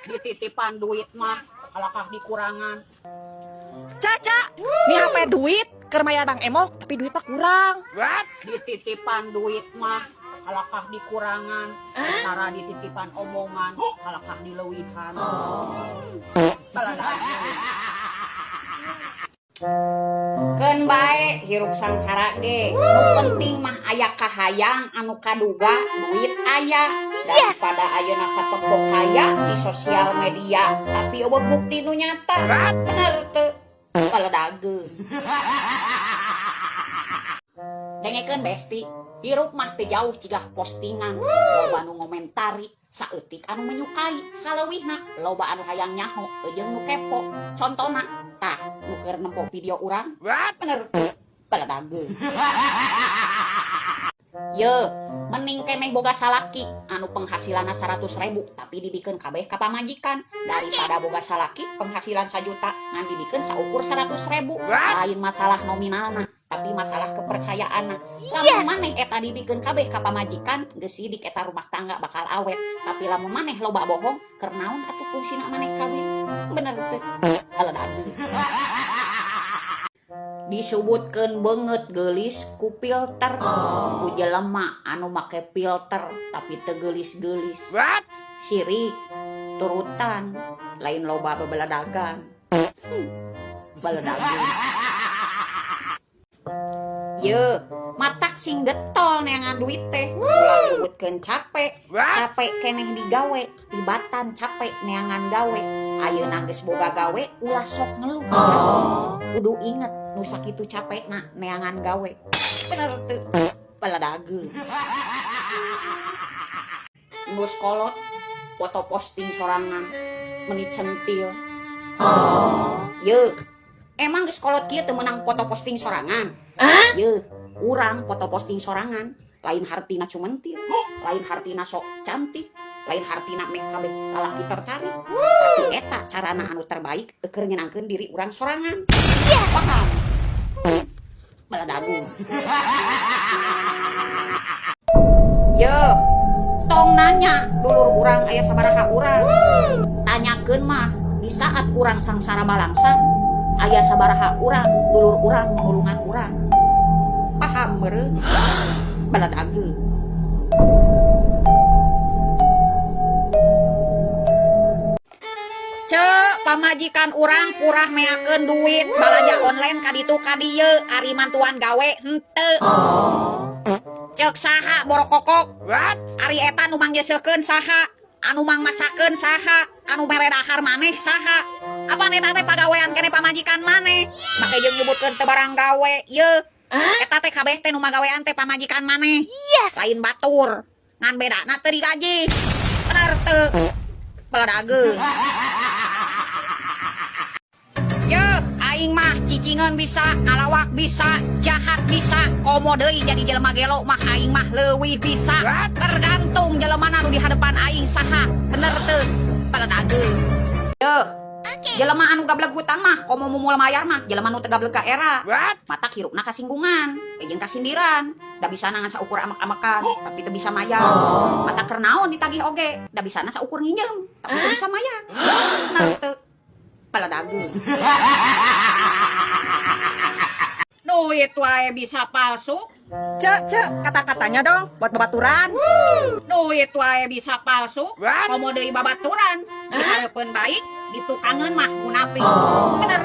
Dititipan duit mah kalakah dikurangan. Caca, nih HP duit keur mayar Bang Emok tapi duitnya kurang. Dititipan duit mah kalakah dikurangan. Cara dititipan omongan kalakah dileuwihan. Keun bae hirup sangsara ge. Nu penting mah aya kahayang anu kaduga duit aya. Daripada ayeuna katepok kaya di sosial media tapi eueuh bukti nu nyata. Bener teu? Kaledageun. Dengekeun besti, hirup mah teu jauh cigah postingan. Loba nu ngomentari, saeutik anu menyukai, saleuwihna loba anu hayang nyaho jeung nu kepo. Contona tah nu keur nempo video urang. Bener teu? Kaledageun. Ye, mending keneh boga salaki anu penghasilanna 100.000 tapi dibikeun kabeh ka pamajikan daripada boga salaki penghasilan 1 juta ngan dibikeun saukur 100.000. Lain masalah nominalna tapi masalah kepercayaanna. Lamun maneh eta dibikeun kabeh ka pamajikan geus sidik eta rumah tangga bakal awet. Tapi lamun maneh loba bohong keur naon atuh fungsina maneh kawin? Bener teu? Kaledageun. Disebutkeun beungeut geulis ku filter. Ku jelema anu make filter tapi teu geulis-geulis. Sirik turutan lain loba bebeladagan. Beledagan. Ye, matak sing getol neangan duit teh. Ulah nyebutkeun capek, capek keneh digawe, tibatan capek neangan gawe. Ayeuna geus boga gawe ulah sok ngeluh. Kudu inget nu sakitu capekna neangan gawe. Bener teu? Beledageun. Geus kolot foto posting sorangan menit sentil. Ye, emang geus kolot kieu teu meunang foto posting sorangan? Ye, urang foto posting sorangan lain hartina cumentil, lain hartina sok cantik, lain hartina meh kabeh lalaki tertarik. Tapi eta carana anu terbaik keur nyenangkeun diri urang sorangan. Paham? Beledageun. Ye, tong nanya dulur urang aya sabaraha urang. Tanyakeun mah di saat urang sangsara balangsa aya sabaraha urang dulur urang nulungan urang. Paham meureun? Beledageun. Cek pamajikan urang purah meakeun duit balanja online ka ditu ka dieu ari mantuan gawe henteu. Cek saha borokokok? Ari eta nu mangjeuseukeun saha? Anu mangmasakeun saha? Anu mere dahar maneh saha? Apa eta teh pagawean keneh pamajikan maneh? Make jeung nyebutkeun teu barang gawe ye. Eta teh kabeh teh nu magawean teh pamajikan maneh. Lain batur. Ngan bedana teu digaji. Bener teu? Beledageun. Ye, aing mah cicingeun bisa, ngalawak bisa, jahat bisa, komo deui jadi jelema gelo mah aing mah leuwih bisa. Tergantung jelema nu di hadapan aing saha. Bener teu? Beledageun. Ye, jelema anu gableg hutang mah komo mumul mayar mah jelema nu teu gableg ka era. Matak hirupna kasinggungan, jeung kasindiran. Da bisa ngan saukur amek-amekan, tapi teu bisa mayar. Mata keur naon ditagih oge, da bisana saukur nginjem, tapi teu bisa mayar. Bener teu? Beledageun. Duit wae bisa palsu. Cek, cek, kata-katanya dong buat babaturan. Duit wae bisa palsu. Komo deui babaturan, dihareupeun baik, ditukangeun mah munafik. Bener